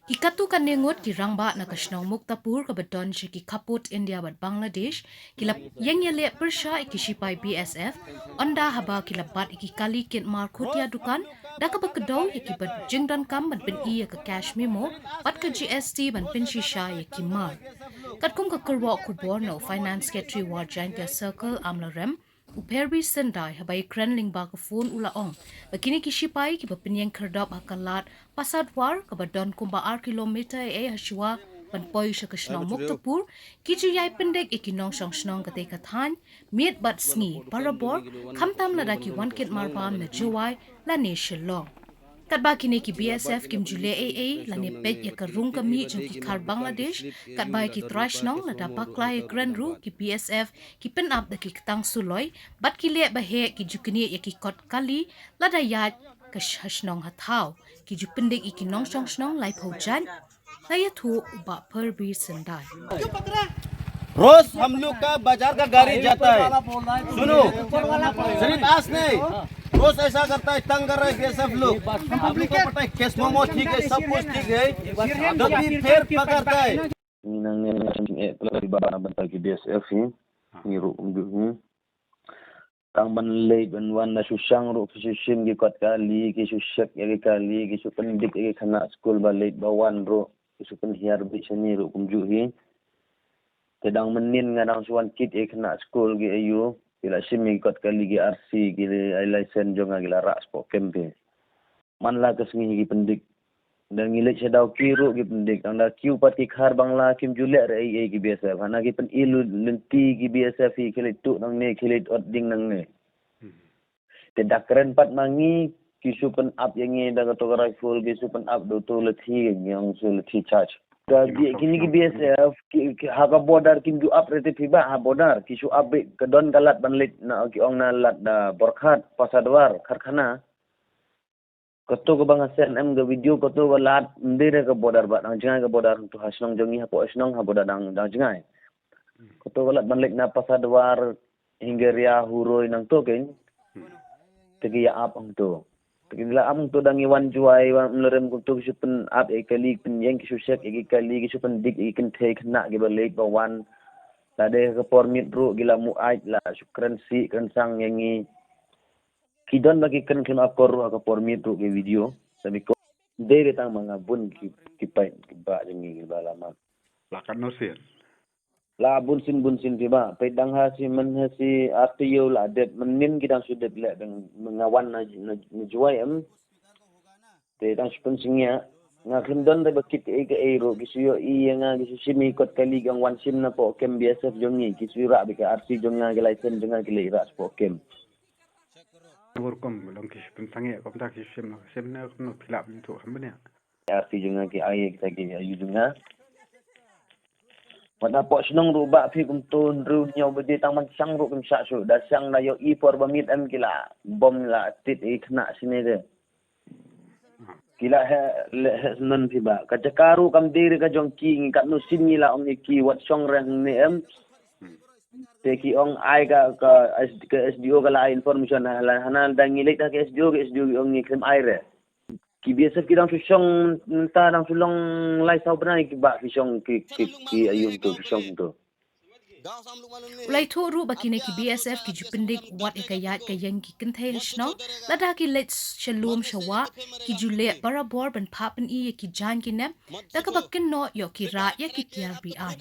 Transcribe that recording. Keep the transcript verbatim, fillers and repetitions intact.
Ki katto katne ngut ki rangbah na ka shnong Muktapur kaba don sha ki khappud India bad Bangladesh ki la ïeng ïaleh pyrshah ïa ki shipai B S F, ynda haba ki la bat ïa ki kali kit mar khutia dukan da kaba kdew ïa kiba jingdonkam ban pyni ïa ka cash memo bad ka G S T ban pynshisha ïa ki mar. Katkum ka kyrwoh khubor na u Finance Secretary Ward Jaintia Circle Amlarem, u Pherbi Syndai, haba ïakren lyngba ka phone u la ong ba kine ki shipai kiba pynïeng khyrdop ha ka lad Pasadwar kaba don kumba ar kilometer ei ei hashwa ban poi sha ka shnong Muktapur, ki ju ïai pyndik ïa ki nongshong shnong katei ka thaiñ miet bad sngi barabor, khamtam lada ki wan kit mar bam na Jowai lane Shillong. Katba kine ki B S F kim ju leh ei ei lane peit ïa ka rung ka mih jong ki khar Bangladesh, katba ïa ki trai shnong lada bakla ïakren ruh ki B S F ki pynap da ki ktang suloi bad ki leh ba heh ki ju knieh ïa ki kot kali lada ïaid ka sh-, ha shnong ha thaw. Ki ju pyndik ïa ki nongshong shnong laiphew jan, la ïathuh u Bah Pherbi Syndai. रोज हम लोग का बाजार का गाड़ी जाता है। सुनो, सिर्फ आज नहीं, रोज ऐसा करता है, तंग कर रहा है ये सब लोग। हम लोग को पता है, केस मोमो ठीक है, सब कुछ ठीक है, जब भी फिर पकड़ता है। Ngi nangne eh pla ba na bynta ki B S F hi. Ngi ruh kumjuh hi. Tang ban leit ban wan da shu shang ruh ki shu shim ki kot kali, ki shu shek ïa ki kali, ki shu pyndik ïa ki khynnah skul ba leit ba wan ruh, ki shu pynhiar beit shane ruh kumjuh hi. Te dang mynnin nga dang shu wan kit ïa ki khynnah skul ki aiu, ki la shim ïa ki kot kali, ki R C, ki license jong nga ki la rah spah kem te. Man la ka sngi ki pyndik. Da ngi leit sha daw ki ruh ki pyndik. Tang da kiew pat ki khar Bangla kim ju leh ei ei ki B S F. Hana ki pyni lynti ki B S F hi, ki leit tuh nangne, ki leit ot ding nangne. Te da kren pat ma ngi, ki shu pynap ïa ngi da kato ka rifle, ki shu pynap da uto u lathi, ngi ong shu lathi charge. Da kine ki B S F ki, ki ha ka border kim ju ap re te phi ba ha border, ki shu ap beit, ka don ka lad ban leit na, ki ong na lad da Borkhat, Pasadwar, Karkhana. Kato kaba nga send em ka video, kato ka lad ym dei re ka border ba, dang jngai ka border, to ha shnong jong ngi, hapoh shnong ha border dang, dang jngai. Kato ka lad ban leit na Pasadwar, Hingaria, Huroi nangto kein. Te ki ïa ap hangto. Te ki la ap hangto, da ngi wan Jowai, wan Umlarem kumto, ki shu pynap ïa ki kali, pynïeng ki shu shek ïa ki kali, ki shu pyndik ïa ki kynthei khynnah kiba leit ba wan. Lada ka por miet ruh ki la muaid, la shu kren sih kren sang ïa ngi. Ki don ba ki kren khlem akor ruh ha ka por miet ruh ki video. Sa bikon dei re tang ma nga bun ki, ki paid ki bah jong ngi kiba la mad. La katno sien? La bun sien bun sien phi bah. Peit dang ha shi, myn ha shi ar taïew la dep, mynnin ki dang shu dep leh, dang nga wan na, na, na Jowai em. Te dang shu pynsngiah. Nga khlem don re ba kit kaei kaei ruh, ki shu ïohi ïa nga, ki shu shim ïa ki kot kali, ki ong wan shim na poh kem B S F jong ngi, ki shu rah beit ka R C jong nga, ki license jong nga, ki leit rah sha poh kem. Ngur kum long ki shu pynsangeh kumta, ki shu shim na, shim na kumno, phi lah ban ïathuh kham bniah. Ki R C jong nga ki ai ïa kita ki aiu jong nga. Wat na poh shnong ruh bah phi kumto, hynriew hynñiew baje tang ban shang ruh kim shah shuh, da shang da ïohi por ba miet em ki la bom la tied ïa ki khynnah shane te. Ki la heh leh heh syndon phi bah. Ka jaka ruh kam dei re ka jong ki, ngi katno sien ngi la ong ïa ki wat shong re hangne em. Te ki ong ai ka, ka S-, ka S D O ka la ai information, ha la, hana da ngi leit ha ka S D O, ka S D O ki ong ngi khlem ai re. Ki B S F ki dang shu shong mynta, dang shu long lai saw bnai ki bah ki shong, ki, ki, ki aiu to, ki shong to. U la ïathuh ruh ba kine ki B S F ki ju pyndik wat ïa ka ïaid ka ïeng ki kynthei ha shnong, lada ki leit sha lum sha wah, ki ju leh barabor ban phah pyni ïa ki jaiñ ki nep da kaba kynnoh ïoh ki rah ïa ki tiar be-aiñ.